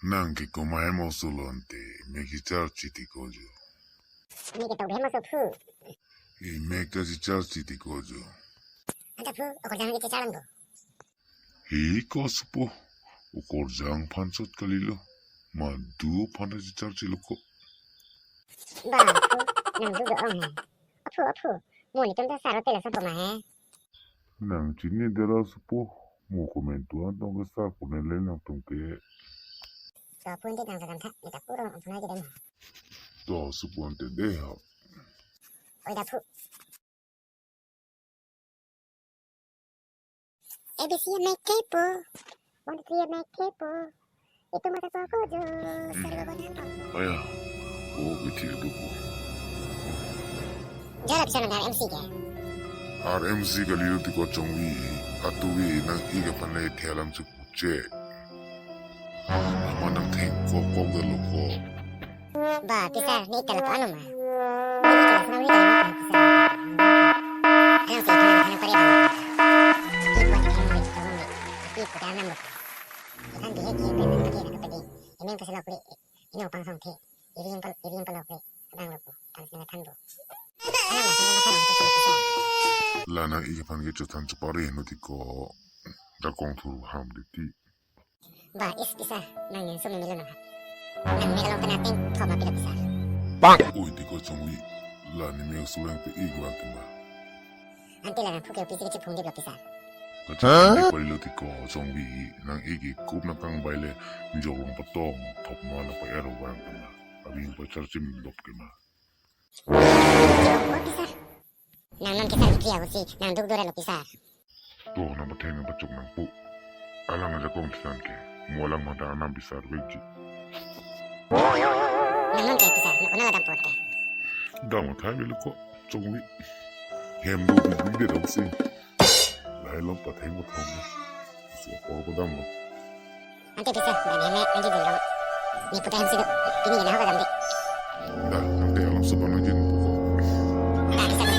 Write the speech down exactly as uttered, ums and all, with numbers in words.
Nang ke komat hem oso lo ante, mek kecharchi ti ko jo. Mek ketok hem oso phu. E mek ta kecharchi ti ko jo. Anta phu, okorjang ke kecharlang ko. He ko supo, okorjang aphan chot kalilo. Madu aphan ta kecharchi lo ko. Ba phu, nang du do-ong he. Aphu, aphu, mo netum ta sar hotel aso poma he. Nang chini dera supo, mo komantu an tong ke sar pone le nangtum ke. To phu ante nang jagam tha, neta puro ang phu na jedem. To supo ante de ho. Oi da phu. A B C mek ke po. One, two, three mek ke po. Itu mata ko ko jo. Sari bawa nyampa. Aya, o ke thir do po. Jara bisa nang R M C ke? R M C kalilo ti ko Chongvi, atuvi nang-ik aphan le the alam chuk che. Amat nang thengkok kok dolo ko. Ba, pisar, ne ik ta lapu-an lo ma? Ne ik ta lapu-an lo ma, pisar? Anang si, anang, anang pare ba. Ki puat ke mo, mo, mo. Ki puat anang lo. Ikan di he ki, pen, pen, pen, pen, pen. Emeng kasih lo kuri. Ino pang song the. Iri yang pal, iri yang pal lo kuri. Abang lo ko. Tang sini than bo. Anang, anang, anang, anang, anang, pisar. La nang-ik aphan ke chothan chopare no ti ko. Jakong thur ham di ti. Ba, is, pisar, nang ning sum melo nang ha. Nang mek along kena ting thom api lo, pisar. Oi ti ko Chongvi, la ne mek suleng pe ik vang ke ma? Ante la nang phu ke pisi ke chiphung dip lo, pisar. Kachipung dip pari lo ti ko Chongvi, nang-ik ke kup nang kangbai le, jok long patong, thop ma nang pa-er vang ke ma? Abing pa charchim dop ke ma? Jok po, pisar. Nang non kesar kikri ahut si, nang duk dura lo, pisar. To nang patheng nang pachok nang pu. Alang ajakong than ke. Mo alang mada anam pisar vekji. Nang non ke pisar, nang unang adam pon ke. Dam athai velo ko, Chongvi. Hem do bi bi de dong si. Lahai lo patheng pathong. Si ko ko dam lo. Ante pisar, dan hem anji dulu. Ne puta hem si do. Pini kena ho kadam de. Da, ante alam sopan anji nang pu ko. Da, pisar.